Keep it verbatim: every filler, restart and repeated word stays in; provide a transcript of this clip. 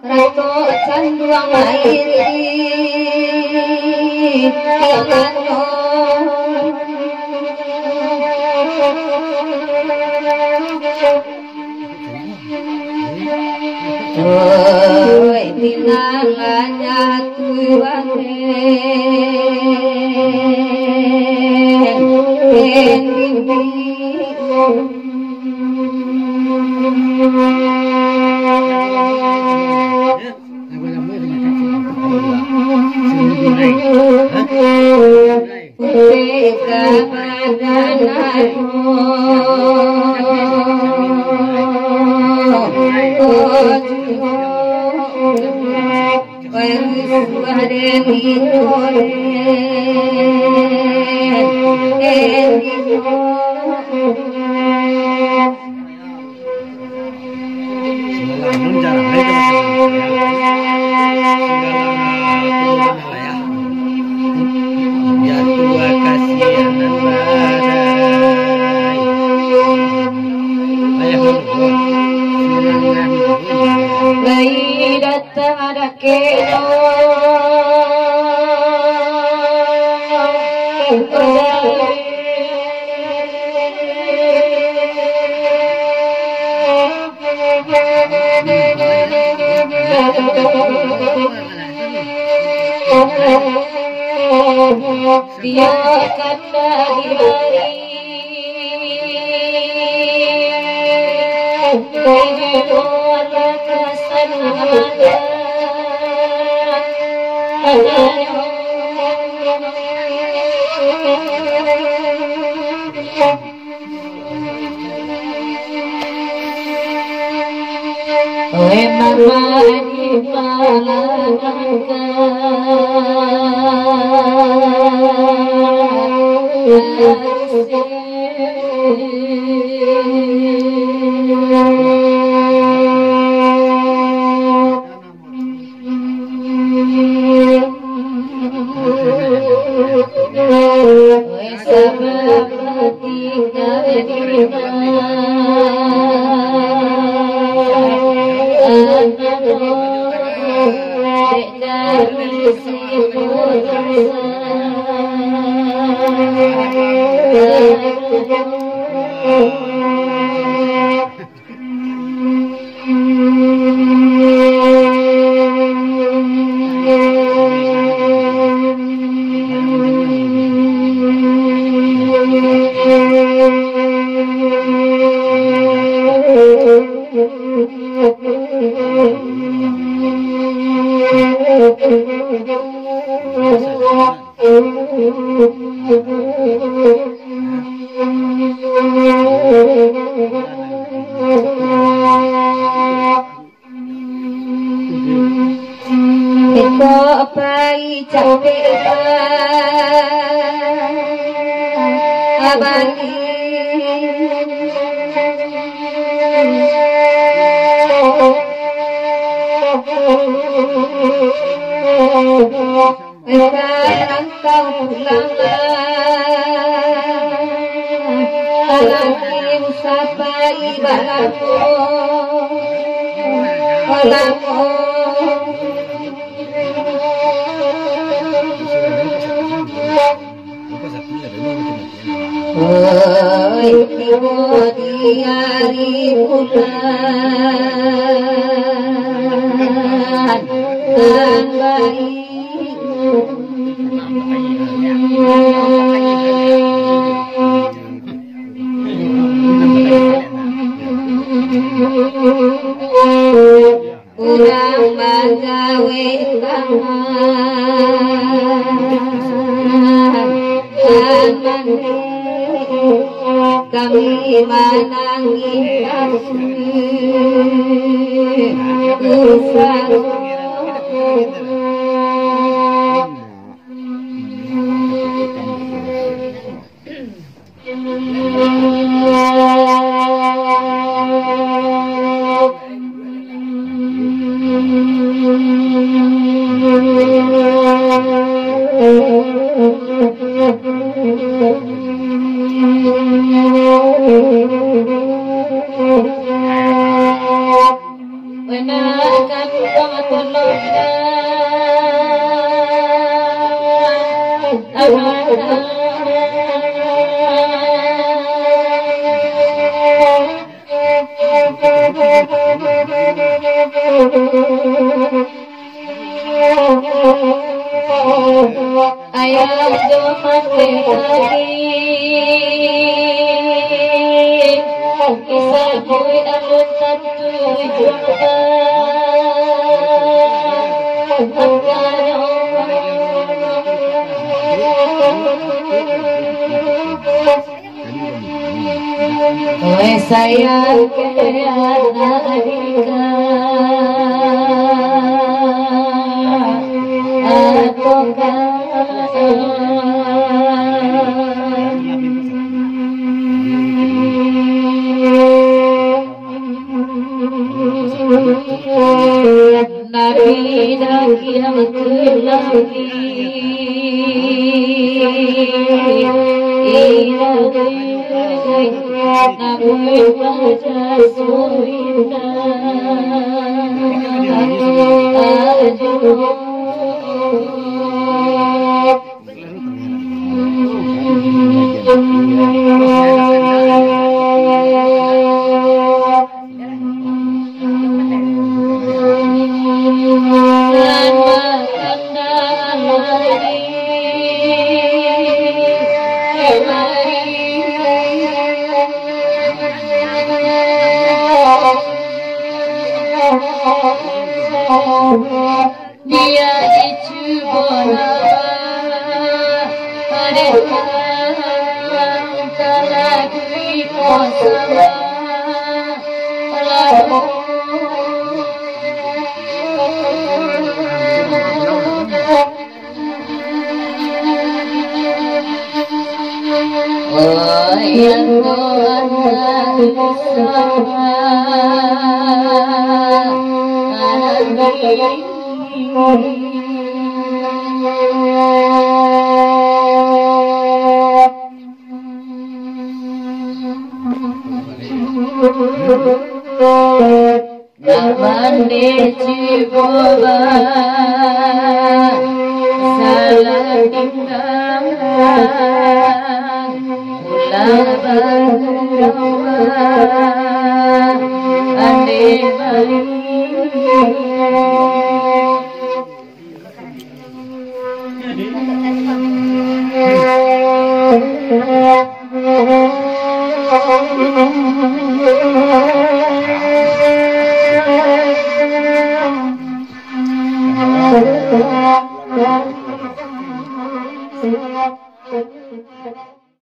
Ratok canduang mairi, yang anu. Oi, pinangannya Tuhan, eh, eh, Sungguhlah, nun jarang lai kalau sungguhlah, ya. Sungguhlah, aku nun lah, ya. Jatuah kasianan badai. Ayah nun, oh. Sungguhlah, nun. Lai datang ada keno. Dia kata di hari. Iko pai capek abang. Sekarang kau pulanglah, anakku sapai balamo, balamo. Oi, tibo di ari bulan nan baik. Urang bagawe kamar, kamar. Manangih kasih ku sarokan. Ayah jo mande lagi, kisah bui alun tantu juo. Oi sayang, ke anak nikah atau kan? Nabi dakiang ke langik, nabi baja surina. Dia dicubo Hawa, padahal talalu iko sama. Oh, ya Tuhan, Nak mande cubo ba, salah tingga, ulah baduo, ande bali.